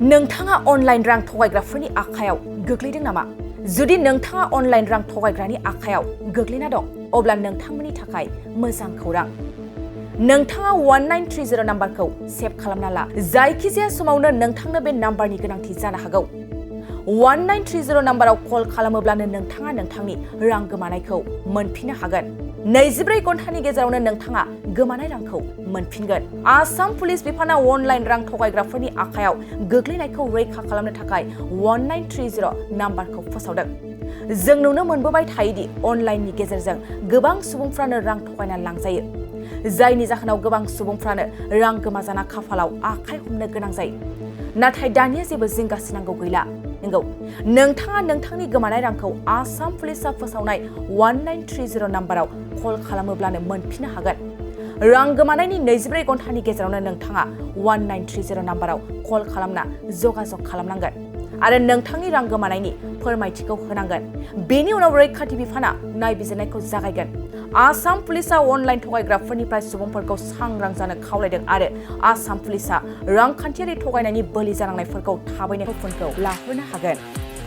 नोंथाङा अनलाइन रां थगायग्राफोरनि आखायाव गोग्लैदों नामा? जुदि नोंथाङा अनलाइन रां थगायग्रानि आखायाव गोग्लैना दं, अब्ला नोंथांमोननि थाखाय मोजां खौरां। नोंथाङा 1930 नाम्बारखौ सेभ खालामना ला। जायखिजाया समावनो नोंथांनो बे नाम्बारनि गोनांथि जानो हागौ। 1930 नाम्बाराव कल खालामोब्लानो नोंथाङा नोंथांनि रां गोमानायखौ मोनफिननो हागोन। 24 घन्टानि गेजेरावनो नोंथाङा गोमानाय रांखौ मोनफिनगोन। आसाम पुलिस बिफाना अनलाइन रां थगायग्राफोरनि आखायाव गोग्लैनायखौ रैखा खालामनो थाखाय 1930 नाम्बारखौ फोसावदों। जों नुनो मोनबोबाय थायोदि अनलाइननि गेजेरजों गोबां सुबुंफ्रानो रां थगायना लांजायो, जायनि जाहोनाव गोबां सुबुंफ्रानो रां गोमाजाना खाफालाव आखाइ हमनो गोनां जायो। नाथाय दानिया जेबो जिंगासिनांगौ गैला। नंगौ, नोंथाङा नोंथांनि गोमानाय रांखौ आसाम पुलिसआ फोसावनाय 1930 नाम्बाराव कल खालामोब्लानो मोनफिननो हागोन। रां गोमानायनि 24 घन्टानि गेजेरावनो नोंथाङा 1930 नाम्बाराव कल खालामना जगाजग खालामनांगोन आरो नोंथांनि रां गोमानायनि फोरमायथिखौ होनांगोन। बेनि उनाव रैखाथि बिफाना नायबिजिरनायखौ जागायगोन। आसाम पुलिसआ अनलाइन थगायग्राफोरनिफ्राय सुबुंफोरखौ सांग्रां जानो खावलायदों आरो आसाम पुलिसआ रांखान्थियारि थगायनायनि बोलि जानांनायफोरखौ थाबैनो हुकुमखौ लाहोनो हागोन।